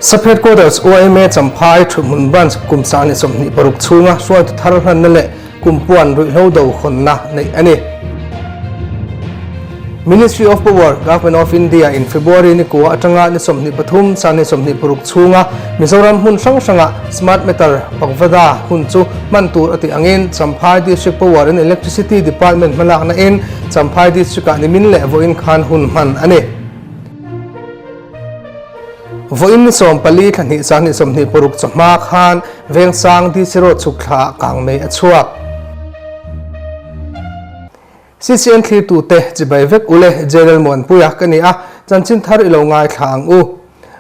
Sub Headquarters YMA Champhai Thuhmun Branch kum 26 chhunga hruaitu thar hlanna leh kumpuan ruihhlo do hawnna neih a ni. Ministry of Power, Government of India in February ni kua atanga ni 23 26 chhunga Mizoram hmun hrang hranga Smart Meter Pakvada hun chu hman tur a tih angin Champhai District Power and Electricity Department hmalakna in Champhai District ah nimin leh vawiin khan hun hman a ni. Vawiin ni 14 thla hnih 26 chawhma khan Vengsang DC Road chhuk thla ah kangmei a chhuak. CCN thlirtute chibai vek ule General Muanpuia ka ni a, chanchin thar i lo ngaithla ang u.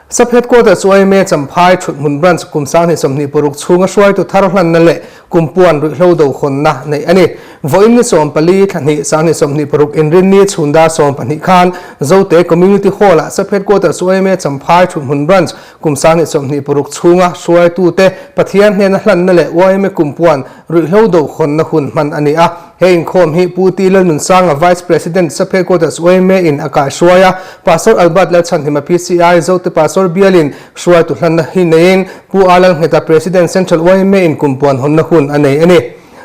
Sub Headquarters YMA Champhai Thuthmun Branch kum 26 chhunga hruaitu thar hlanna leh kumpuan ruihhlo do hawnna neih a ni. Vawiin ni 14 thla hnih 26 inrinni chhun dar 12 khan Zote Community Hall-ah Sub Headquarters YMA Champhai Thuthmun Branch kum 26 chhunga hruaitute Pathian hnena hlanna leh YMA kumpuan ruihhlo do hawnna hun hman a ni a. He inkhawm hi Pu T Lalnunsanga Vice President Sub Headquarters YMA in a kaihruai a, Pastor Albert Lalchhanhima PCI Zote Pastor bialin hruaitu hlanna hi neiin Pu A Lalngheta President Central YMA in kumpuan hawnna hun a nei a ni.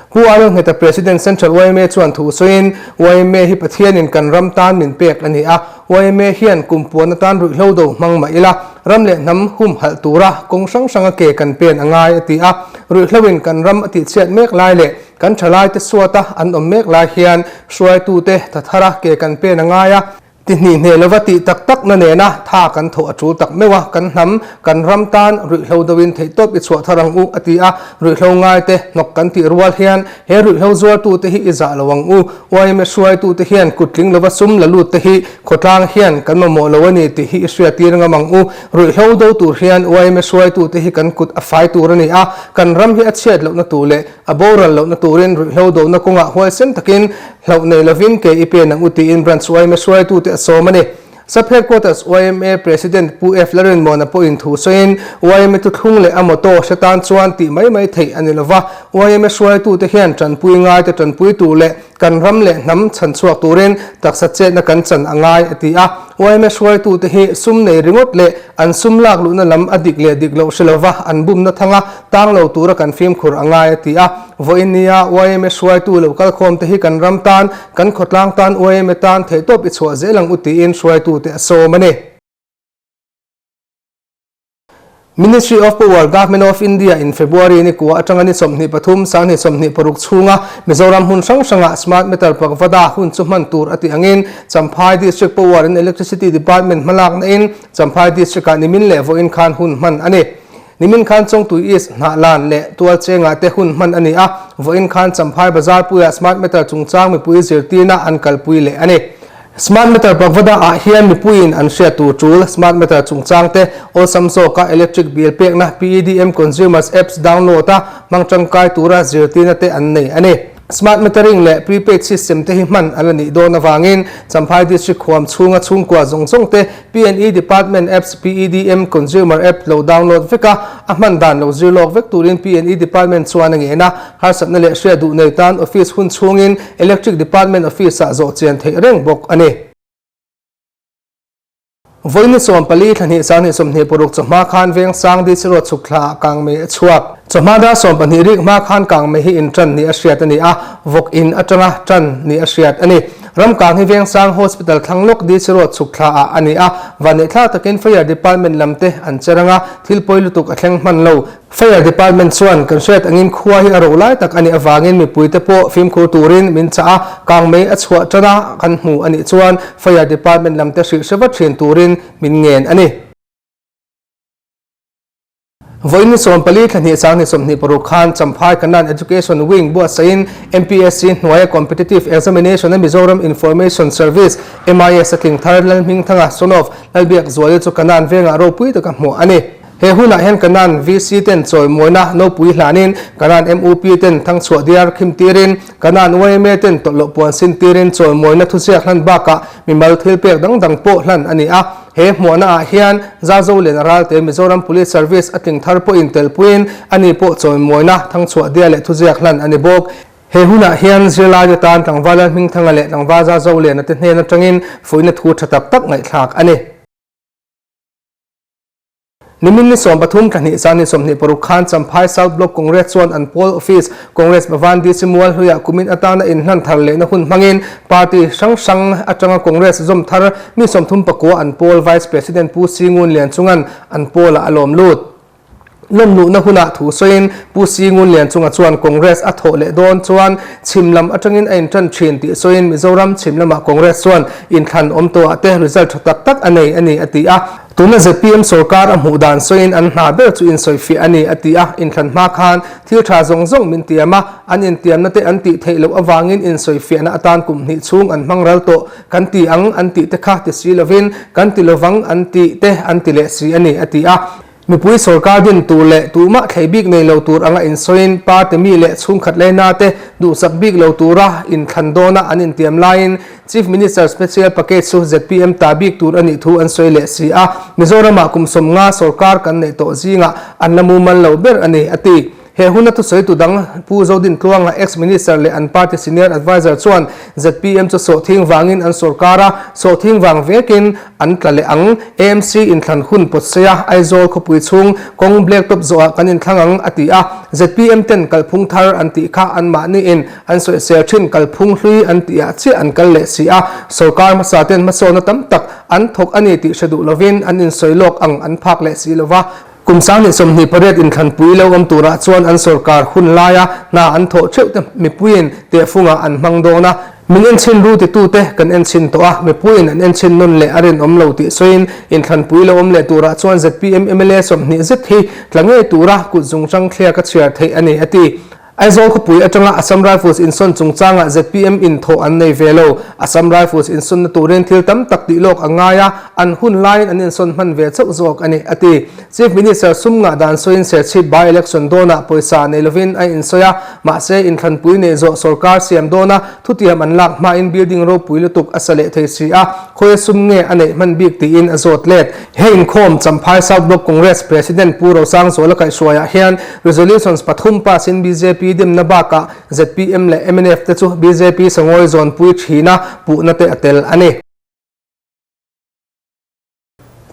Pu A Lalngheta President Central YMA chuan thu sawiin YMA hi Pathianin kan ram tan min pek a ni a, YMA hian kumpuan atan ruihhlo do hmang mah ila ram leh hnam humhalh tura kawng hrang hranga ke kan pen a ngai a ti a, ruihhloin kan ram a tihchhiat mek lai leh Kan thalaite suata an awm mek lai hian hruaitute tha thara ke kan pen a ngai a, ti hnih hneh lova tih tak takna nena tha kan thawh a tul tak meuh a, kan hnam, kan ram tan ruihhlo deuhin theihtawp i chhuah thar ang u a ti a, ruihhlo ngaite hnawk kan tih rual hian he ruihhlo zuartute hi i zah lo ang u, yma hruaitute hian kuttling lova sum la lut te hi khawtlang hian kan mamawh lo a ni tih hi i hriattir ngam ang u, ruihhlo do tur hian yma hruaitute hi kan kut a fai tur a ni a, kan ram hi a chhiat lohna tur leh A boral lohna turin ruihhlo dohna kawngah huaisen takin hlauh nei lovin ke i pen ang u tiin Branch yma hruaitute a sawm a ni. Sub Headquarters yma President Pu F Larinmuana pawhin thu sawiin yma thuthlung leh a motto hre tan chuan tih mai mai theih a ni lova, yma hruaitute hian tanpui ngaite tanpui tur leh kan ram leh hnam chhan chhuak turin taksa chetna kan chan a ngai a ti a. Yma hruaitute hi sum nei ringawt leh an sum lak luhna lam a dik leh dik loh hre lova an bumna thanga tang lo tura kan fimkhur a ngai a ti a. Vawiin nia yma hruaitu lo kalkhawmte hi kan ram tan, kan khawtlang tan yma tan theihtawp i chhuah zel ang u tiin hruaitute a sawm a ni. Ministry of Power, Government of India in February ni kua atanga ni 23 26 chhunga Mizoram hmun hrang hranga Smart Meter pakvada hun chu hman tur a tih angin Champhai District Power and Electricity Department hmalakna in Champhai District ah nimin leh vawiin khan hun hman a ni. Nimin khan Chawngtui East Hnahlan leh Tualchengah te hun hman a ni a, vawiin khan Champhai Bazarpuiah Smart Meter chungchang mipui zirtirna an kalpui leh a ni. Smart meter pakvada ah hian mipuiin an hriat tur tul smart meter chungchang te awlsam zawka electric bill pekna PEDM Consumers Apps download a hmang tangkai tura zirtirna te an nei a ni. Smart metering leh prepaid system te hi hman an la nih dawn avangin Champhai District huam chhunga chhungkua zawng zawng te PNE Department Apps PEDM Consumer App lo download vek a, a hman dan lo zir lawk vek turin PNE Department chuan a ngen a. Harsatna leh hriat duh nei tan office hun chhungin Electric Department office-ah zawh chian theih reng bawk a ni. Vawiin 14 thla hnih 26 chawhma khan Vengsang DC Road chhuk thlaah kangmei a chhuak. Chawhma dar 12 rik hma khan kangmei hi inṭan ni a hriat a ni a, vawk in aṭanga ṭan ni a hriat a ni. Ramkang hi Vengsang Hospital thlang lawk DC Road chhuk thlaah a ni a, vanneihthlak takin Fire Department lamte an che rang a, thil pawi lutuk a thleng hman lo. Fire Department chuan kan hriat angin khua hi a ro lai tak a nih avangin mipuite pawh fimkhur turin min chah a, kangmei a chhuah tan a kan hmu a nih chuan Fire Department lamte hrilh hre vat thin turin min ngen a ni. Vawiin ni 14 thla hnih 26 khan Champhai Kanan Education Wing buatsaihin MPSC hnuaia Competitive Examination a Mizoram Information Service, MIS, a tling thar Lalhmingthanga son of Lalbiakzuali chu Kanan vengah ropui taka hmuh a ni. He hunah hian Kanan VC ten chawimawina nopui hlanin, Kanan MUP ten thangchhuah diar khim tirin, Kanan YMA ten tawlhloh puan sin tirin chawimawina thuziak hlan bakah mimal thil pek dang dang pawh hlan a ni a. He hmuahna ah hian Zazo Lian Ralte Mizoram Police Service a tling thar pawhin telpuiin ani pawh chawimawina thangchhuah diar leh thuziak hlan a ni bawk. He hunah hian zirlaite tan tlangval Lalhmingthanga leh tlangval Zazo Liana te hnen atangin fuihna thu tha tak tak ngaihthlak a ni. Nimin ni 13 thlahnih zan ni 26 khan Champhai South Block Congress chuan an pawl office Congress Bhavan DC Mualhluiah kumin atana inhlan thar lehna hun hmangin party hrang hrang atanga Congress zawm thar mi 39 an pawl Vice President Pu Singun Lianchunga'n an pawlah a lawm lut. Lawmluhna hunah thu sawiin Pu Singun Lianchunga chuan Congress a thawh leh dawn chuan chhim lam atangin a intan thin tih sawiin Mizoram chhim lamah Congress chuan inthlan awm tawhah te result tha tak tak a nei a ni a ti a. Tuna zpm sorkar a hmuh dan sawiin an hna ber chu insawifiah a ni a ti a, inthlan hma khan thil tha zawng zawng min tiam a, an intiamna te an tih theih loh avangin insawifiahna atan kum hnih chhung an hmang ral tawh kan ti ang an tih te kha ti si lovin kan ti lovang an tih te an ti leh si a ni a ti a. Mipui sorkar din tur leh tumah thlei bik nei lo tur anga insawiin party mi leh chhungkhat lena te duhsak bik lo tura inthlan dawna an intiam laiin Chief Minister Special Package chu zpm ta bik tur a nih thu an sawi leh si a, Mizoramah kum 50 sorkar kan neih tawh zingah an la mumal lo ber a ni, a ti. He huna thusawitu dang Pu Zodintluanga, ex-Minister leh an party senior adviser chuan zpm chu sawhthing vangin an sorkar a, sawhthing vang vekin an tla leh ang. AMC inthlan hun pawt sei a, Aizawl khawpui chhung kawng blacktop zawhah kan inthlang ang, a ti a. Zpm ten kalphung thar an tih kha anmahniin an sawisel thin kalphung hlui an tihah chiah an kal leh si a. Sorkar hmasa ten hmasawnna tam tak an thawk a ni tih hre duh lovin an insawi lawk ang an phak leh si lova. Kum 2028 inthlanpui lo awm turah chuan an sorkar hun laia hna an thawh theuh te mipuiin tehfungah an hmang dawn a. Min enchhin ru titute kan enchhin tawh a, mipuiin an enchhin nawn leh a rinawm lo tih sawiin inthlanpui lo awm leh turah chuan zpm mla 20 zet hi tla ngei tura kut zunghrang thliak a chhiar theih a ni, a ti. Aizawl khawpui atanga Assam Rifles insawn chungchangah zpm in thawh an nei ve lo. Assam Rifles insawnna turin thil tam tak tih lawk a ngai a, an hun laiin an insawn hman ve chauh zawk a ni, a ti. Chief Minister sum ngah dan sawiin Serchhip by-election dawnah pawisa nei lovin a insawi a, mahse inthlanpui neih zawh sorkar siam dawna thutiam an lak hmain building ropui lutuk a sa leh thei si a, khawia sum nge a neih hman bik tiin a zawt let. He inkhawm Champhai South Block Congress President Pu Rosangzuala kaihhruaiah hian Resolutions pathum pass in bjp dimna bakah zpm leh mnf te chu bjp sangawi zawnpui thina puhna te a tel a ni.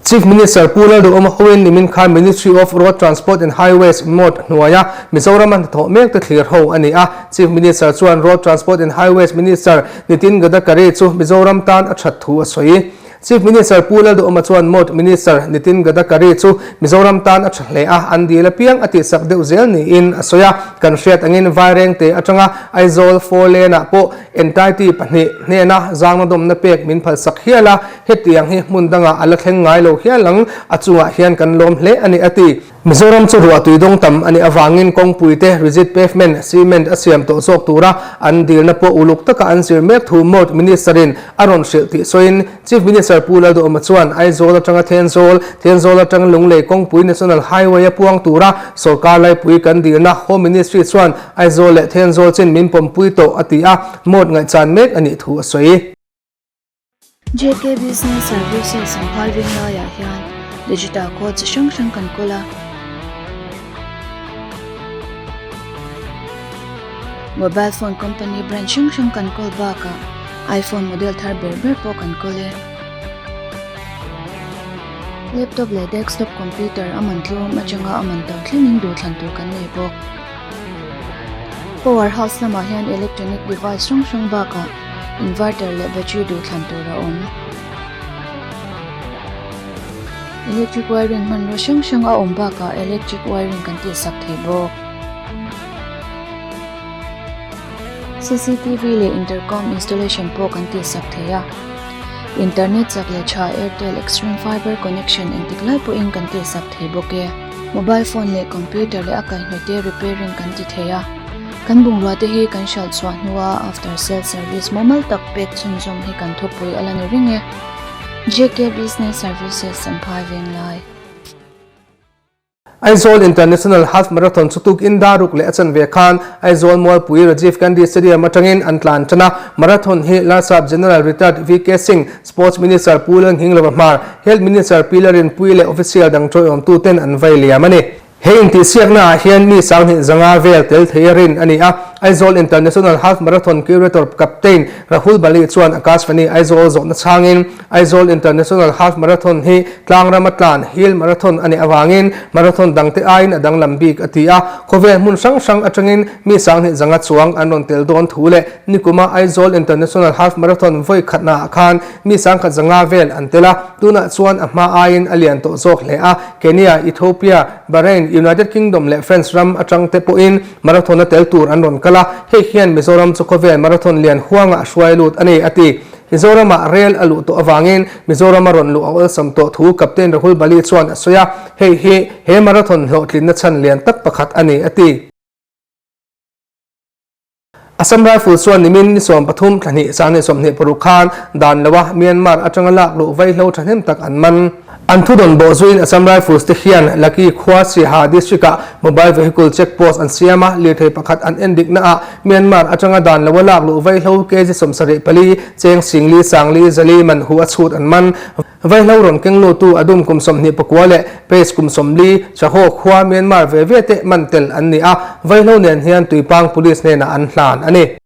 Chief Minister Pu Lalduhawma hoin nimin khan Ministry of Road Transport and Highways, MORT, hnuaia Mizorama hnathawh mek te thlir ho a ni a. Chief Minister chuan Road Transport and Highways Minister Nitin Gadkari chu Mizoram tan a that thu a sawi. Chief Minister Pu Lalduhawma chuan MORT Minister Nitin Gadkari chu Mizoram tan a tha hle a, an dil apiang a tihsak deuh zel niin a sawi a. Kan hriat angin Vairengte atanga Aizawl four lane-ah pawh entity pahnih hnena zangna dawmna pek min phalsak hial a, hetiang hi hmun dangah a la thleng ngai lo hial ang, a chungah hian kan lawm hle a ni a ti. Mizoram chu ruah tui dawng tam a nih avangin kawngpui te rigid pavement, cement a siam tawh zawk tura an dilna pawh uluk taka an zir mek thu MORT Minister-in a rawn hrilh tih sawiin Chief Minister Pu Lalduhawma chuan Aizawl atanga Thenzawl, Thenzawl atang Lunglei kawngpui National Highway a puang tura sorkar laipui kan dilna Home Ministry chuan Aizawl leh Thenzawl chin min pawmpui tawh a ti a, MORT ngaihchan mek a nih thu a sawi. JK Business Services an phai veng laiah hian digital code chi hrang hrang kan kawl a. Mobile phone company brand hrang hrang kan kawl bakah iPhone model thar ber ber pawh kan kawl e. Laptop leh desktop computer a man tlawm atanga a man to thlengin duhthlan tur kan nei bawk. Power house lamah hian electronic device hrang hrang bakah Inverter leh battery duhthlan tur a awm. Electric wiring hmanraw hrang hrang a awm bakah electric wiring kan tihsak thei bawk. Cctv leh intercom installation pawh kan tihsak thei a. Internet chak leh tha Airtel Xtreme Fiber connection engtik lai pawhin kan tihsak thei bawk e. Mobile phone leh computer leh a kaihhnawih te repairing kan ti thei a. Kan bungrua te hi kan hralh chhuah hnua after sales service mumal tak pek chhunzawm hi kan thupui a la ni reng e. JK Business Services Champhai Venglai. Aizawl International Half Marathon chu tukin daruk leh a chanve khan Aizawl Mualpui Rajiv Gandhi Stadium atangin an tlan tan a. Marathon hi Larsap General Retired VK Singh, Sports Minister Pu Lalnghinglova Hmar, Health Minister Pi Larinpuii leh official dang tawiawmtuten an vai liam a ni. He intihsiaknaah hian mi 75 vel tel thei a rin a ni a. Aizawl International Half Marathon Curator Captain Rahul Bali chuan Akashvani Aizawl zawhna chhangin Aizawl International Half Marathon hi tlangrama tlan, hill marathon, a nih avangin marathon dangte aiin a danglam bik a ti a. Khawvel hmun hrang hrang atangin mi 2000 zanga chuang an rawn tel dawn thu leh nikuma Aizawl International Half Marathon vawi khatnaah khan mi 1000 zanga vel an tel a, tunah chuan a hma aiin a lian tawh zawk hle a. Kenya, Ethiopia, Bahrain, United Kingdom leh France ram atang te pawhin marathon a tel tur an rawn kal a, hei hian Mizoram chu khawvel marathon lian huangah a hruai lut a ni, a ti. Mizoramah rel a luh tawh avangin Mizorama rawn luh a awlsam tawh thu Captain Rahul Bali chuan a sawi a, hei hi he marathon hlawhtlinna chhan lian tak pakhat a ni, a ti. Assam Rifles chuan nimin ni 13 thla hnih 2026 khan dan loa Myanmar atanga lak luh vaihlo thahnem tak an man. An thudawn bawh zuiin Assam Rifles te hian Laki khua Siaha district-ah mobile vehicle check post an siam a, lirthei pakhat an en diknaah Myanmar atanga dan loa lak luh vaihlo kg 74, cheng singli sangli zali man hu a chhut an man. Vaihlo rawn keng lutu Adum kum 29 leh Pace kum 40, Chahaw khua Myanmar ve ve te man tel an ni a, Vaihlo nen hian Tuipang Police hnenah an hlan a ni.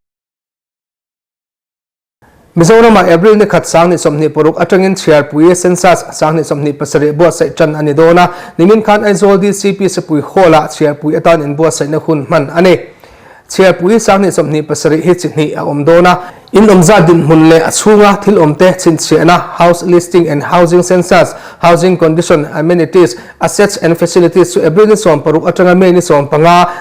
Mizoramah April ni khat 2026 atangin chhiarpui Census 2027 buatsaih tan a ni dawn a, nimin khan Aizawl DCP Sepui Hall-ah chhiarpui atan inbuatsaihna hun hman a ni. Chhiarpui 2027 hi chi hnih a awm dawn a. In awmzat dinhmun leh a chhunga thil awmte chhinchhiahna, House Listing and Housing Census, Housing Condition, Amenities, Assets and Facilities chu April ni 16 atanga May ni 15,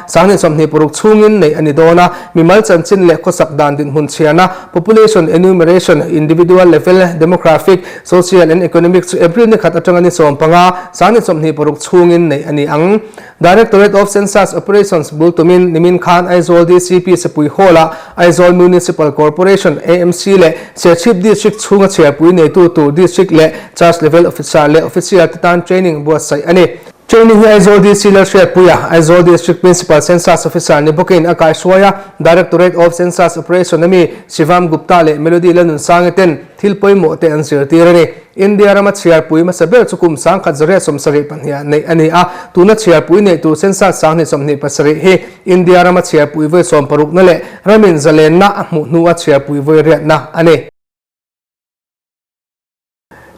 2026 chhungin neih a ni dawn a. Mimal chanchin leh khawsak dan dinhmun chhiarna, Population Enumeration, Individual Level, Demographic, Social and Economic chu April ni khat atanga ni 15, 2026 chhungin neih a ni ang. Directorate of Census Operations bul tumin nimin khan Aizawl DCP Sepui Hall-ah Aizawl Municipal Corporation, AMC, leh Serchhip District chhunga chhiarpui neitu tur District leh Charge Level Officer leh Official te tan training buatsaih a ni. Training hi Aizawl DC Lalhriatpuia, Aizawl District Principal Census Officer ni bawkin a kaihruai a, Directorate of Census Operation a mi Shivam Gupta leh Melody Lalnunsangi ten thil pawimawh te an zirtir a ni. India rama chhiarpui hmasa ber chu kum 1972 ah neih a ni a, tuna chhiarpui neih tur census 2027 hi India rama chhiarpui vawi sawmparukna leh ramin zalenna a hmuh hnua chhiarpui vawi riatna a ni.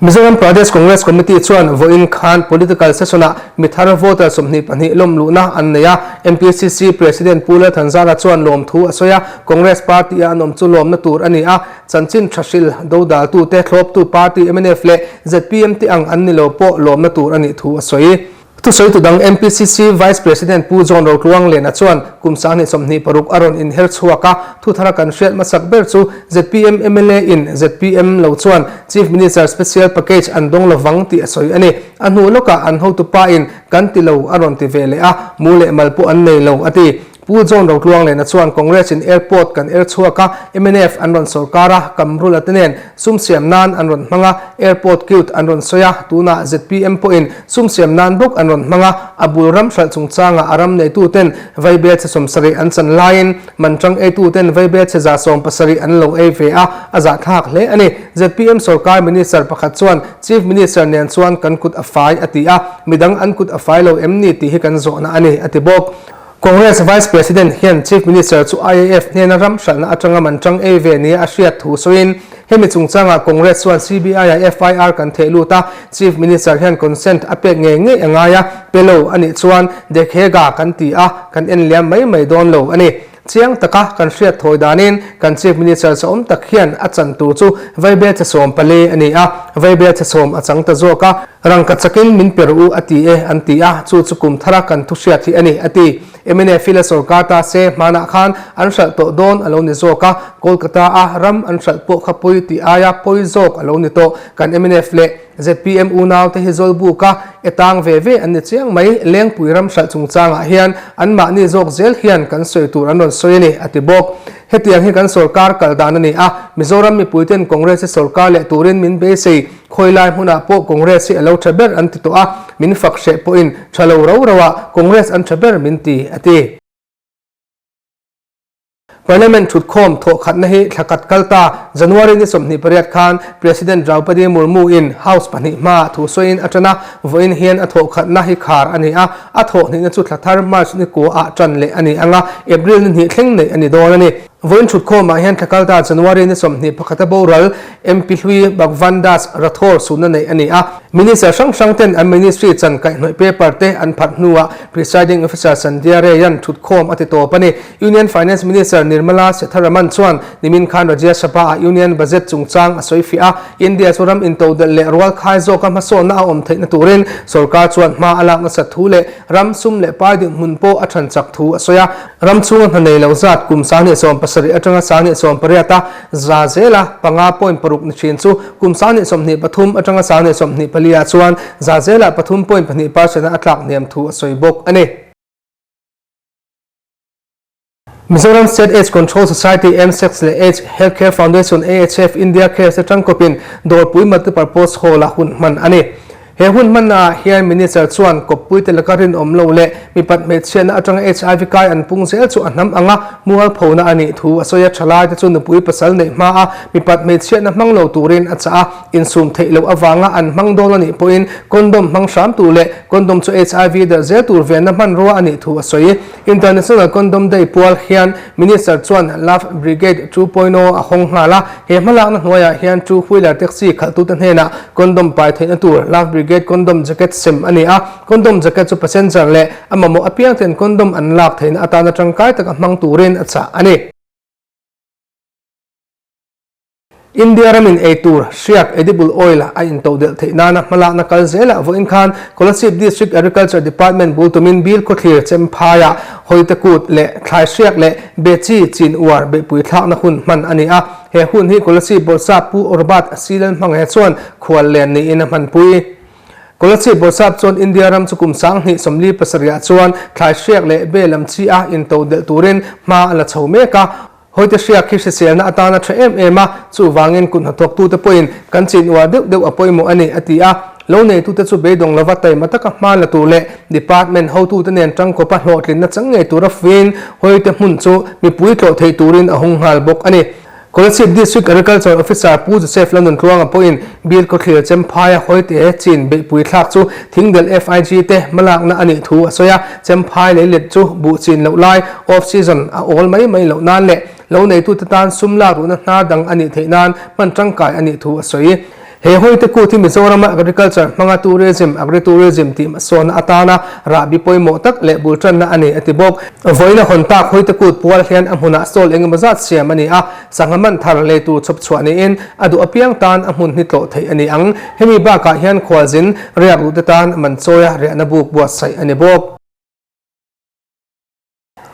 Mizoram Pradesh Congress Committee chuan vawiin khan political session-ah mi thar voter 22 lawm luhna an nei a, MPCC President Pu Lalthanzara chuan lawmthu a sawi a, Congress party-a an awm chu lawmna tur a ni a, Chanchin Thahril dodaltute thlawptu party mnf leh zpm te ang an ni lo pawh lawmna tur a nih thu a sawi. Thusawitu dang MPCC Vice President Pu John Rotluanglena chuan kum 2026 a rawn inher chhuak a, thuthara kan hriat hmasak ber chu zpm mla in zpm lo chuan Chief Minister Special Package an dawng lovang tih a sawi a ni. A hnu lawkah an hotupa in kan ti lo a rawn ti ve leh a, mu leh mal pawh an nei lo a ti. Pu John Rotluanglena chuan Congress in airport kan er chhuak a, mnf an rawn sawrkar a, Kamrula te nen sum siam nan an rawn hmang a, airport cute an rawn sawi a, tunah zpm pawhin sum siam nan bawk an rawn hmang a, a bul ram hralh chungchangah a ram neitu ten vaibel chhe 70 an chan laiin manchang eitu ten vaibel chhe 70 an lo ei ve a, a zahthlak hle a ni. Zpm sawrkar minister pakhat chuan Chief Minister nen chuan kan kut a fai a ti a, midang an kut a fai lo em ni tih hi kan zawhna a ni, a ti bawk. Congress Vice President hian Chief Minister chu IAF hnena ram hralhna atanga man tang ei ve nia a hriat thu sawiin, hemi chungchangah Congress chuan CBI-ah FIR kan theh lut a, Chief Minister hian consent a pek ngei ngei a ngai a, pe lo a nih chuan dekhega kan ti a, kan en liam mai mai dawn lo a ni. Chiang taka kan hriat thawi danin kan Chief Minister chawm tak hian a chan tur chu vaibel chhe 14 a ni a, vaibel chhe sawm a chang ta zawk a, rangka chakin min per u a ti e an ti a, chu chu kum thara kan thu hriat hi a ni a ti. Mnf hi la sawrkar ta se hmanah khan an hralh tawh dawn a lo ni zawk a, Kolkata a ram an hralh pawh kha pawi tih aia pawi zawk a lo ni tawh. Kan mnf leh Zpm unau te hi Zawlbuk a e tang ve ve an ni chiang mai, Lengpui ram hralh chungchangah hian anmahni zawk zel hian kan sawi tur an rawn sawi a ni, a ti bawk. Hetiang hi kan sawrkar kal dan a ni a, Mizoram mipuiten Congress hi sawrkar leh turin min beisei, khawilai hmunah pawh Congress hi a lo tha ber an ti tawh a, min fak hreh pawhin tha lo ro ro ah Congress an tha ber min ti, a ti. Parliament thutkhawm thawhkhatna hi thla khat kal ta January ni 28 khan President Draupadi Murmu in House pahnih hmaah thu sawiin a ṭan a, vawiin hian a thawhkhatna hi khar a ni a, a thawhhnihna chu thla thar March ni kua ah ṭan leh a ni ang a, April ni hnih thleng neih a ni dawn a ni. Vawiin thutkhawmah hian thla kal ta January ni 21 a boral MP hlui Bhagwan Das Rathore sunna neih a ni a, Minister hrang hrang ten an Ministry chan kaihhnawih paper te an phat hnuah Presiding Officer Sandhya Ray-a'n thutkhawm a ti tawp a ni. Union Finance Minister Nirmala Sitharaman chuan nimin khan Rajya Sabha-ah Union Budget chungchang a sawi fiah a, India chu ram intodelh leh rualkhai zawka hmasawnna a awm theihna turin sorkar chuan hma a lak nasat thu leh ram sum leh pai dinhmun pawh a than chak thu a sawi a. Ram chhunga hna nei lo zat kum 2017 atanga 2028 a za zela panga point paruk ni thin chu kum 2023 atanga 2024 ah chuan za zela pathum point pahnih percent a tlak hniam thu a sawi bawk a ni. Mizoram State AIDS Control Society, MSACS, leh AIDS Healthcare Foundation, AHF, India Cares te tangkawpin Dawrpui Multipurpose Hall-a hun hman a ni. He hun hmannaah hian Minister chuan kawppuite laka rinawm lo leh mipat hmeichhiatna atanga HIV kai an pung zel chu a hnam anga mualphona a nih thu a sawi a. Thalaite chu nupui pasal neih hmaa mipat hmeichhiatna hmang lo turin a chah a, insum theih loh avanga an hmang dawn a nih pawhin condom hmang hram tur leh condom chu HIV darh zel tur venna hmanrua a nih thu a sawi. International Condom Day pual hian Minister chuan Love Brigade 2.0 a hawng nghal a, he hmalakna hnuaiah hian two wheeler taxi khalhtute hnenah condom pai theihna tur Love Brigade condom jacket sem a ni a, condom jacket chu passenger leh a mamawh apiang ten condom an lak theihna atana tangkai taka hmang turin a chah a ni. India ramin ei tur hriak, edible oil, a intodelh theih nana hmalakna kal zelah vawiin khan Kolasib District Agriculture Department bul tumin Bil Khawthlir Chemphaiah Hawite Kut leh Thlai Hriak leh Bechi Chin Uar beihpui thlakna hun hman a ni a. He hun hi Kolasib Bawrhsap Pu Orbat Silal Hmangaiha chuan khual len niin a hmanpui. Kolasib Bawrhsap chuan India ram chu kum 2047 ah chuan thlai hriak leh be lam chi a intodelh turin hma a la chho mek a. Hawite hriak hi hriselna atana tha em em a, chuvangin kut hnathawktute pawhin kan chin uar deuh deuh a pawimawh a ni, a ti a. Lo neitute chu beidawng lova taima taka hma la tur leh department hotute nen tangkawpa hlawhtlinna chang ngei tura fuiin hawite hmun chu mipui tlawh theih turin a hung nghal bawk a ni. Kolasib District Agriculture Officer Pu Joseph Lalnuntluanga pawhin Bil Khawthlir Chemphaia hawite chin beihpui thlak chu Thingdelh FIG te hmalakna a nih thu a sawi a, Chemphai leilet chu buh chin loh lai, off season, a awl mai mai loh nan leh lo neitute tan sum lak ruhna hnar dang a nih theih nan hman tangkai a nih thu a sawi. He hawite kut hi Mizorama agriculture hmanga tourism, agri-tourism tih hmasawnna atana rahbi pawimawh tak leh bul tanna a ni a ti bawk. Vawiin a hawn tak hawite kut pual hian a hmunah stall engemaw zat siam a ni a, Sangha man thar lei tur chhawp chhuah niin a duh apiang tan a hmun hi tlawh theih a ni ang. Hemi bakah hian khualzin riak duhte tan man chawia riahna buk buatsaih a ni bawk.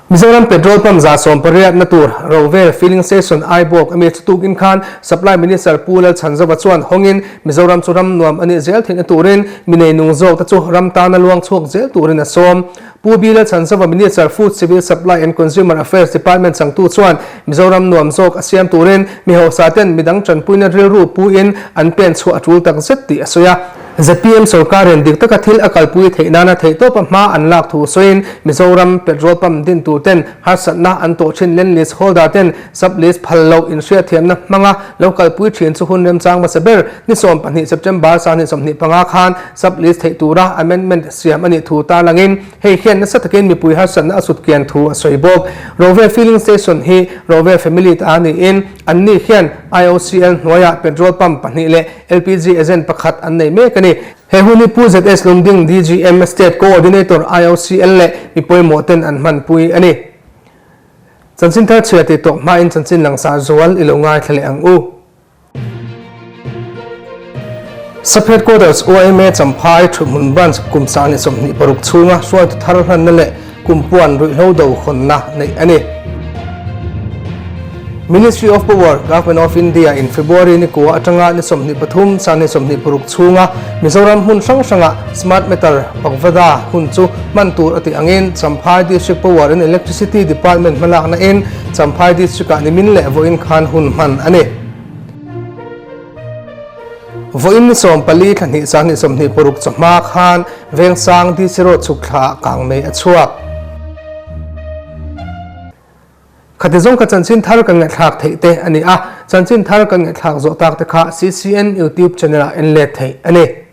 Mizoram Petrol Pump 180 na tur Rovel Filling Station Aibawk ami chu tukin khan Supply Minister Pu Lalchhanzova chuan hawngin Mizoram chu ram nuam a nih zel theihna turin mi neinung zawkte chu ram tana luang chhuak zel turin a sawm. Pu Bila Chhanzova Minister Food, Civil Supply and Consumer Affairs Department changtu chuan Mizoram nuam zawk a siam turin mi hausa ten midang tanpuina rilru pu in an pen chhuah a tul tak zet tih a sawi a. Zpm sorkarin dik taka thil a kalpui theih nana theihtawpa hma an lak thu sawiin Mizoram petrol pump din tur ten harsatna an tawh thin land lease holder ten sub lease phal loh inhriatthiamna hmanga lo kalpui thin chu hun remchang hmasa ber ni 12 September 2025 khan sub lease theih tura amendment siam a nih thu tarlangin hei hian nasa takin mipui harsatna a sut kian thu a sawi bawk. Rovel Filling Station hi Rovel family ta niin anni hian IOCL hnuaiah petrol pump pahnih leh LPG agent pakhat an nei mek a ni. He hun hi Pu ZS Lungding DGM State Coordinator IOCL leh mi pawimawh ten an hmanpui a ni. Chanchin thar chhia tih tawh hmain chanchin langsar zual i lo ngaithla leh ang u. Sub Headquarters YMA Champhai Thuhmun Branch kum 2026 chhunga hruaitu thar hlanna leh kumpuan ruihhlo do hawnna neih a ni. Ministry of Power, Government of India in February ni kua atanga ni 23 2026 chhunga Mizoram hmun hrang hranga Smart Meter Pakvada hun chu hman tur a tih angin Champhai District Power and Electricity Department hmalakna in Champhai District ah nimin leh vawiin khan hun hman a ni. Vawiin ni 14 thla hnih 2026 chawhma khan Vengsang DC Road chhuk thla ah kangmei a chhuak. Khati zawng kha chanchin thar kan ngaihthlak theih te a ni a, chanchin thar kan ngaihthlak zawh tak te kha CCN YouTube channel ah en let theih a ni.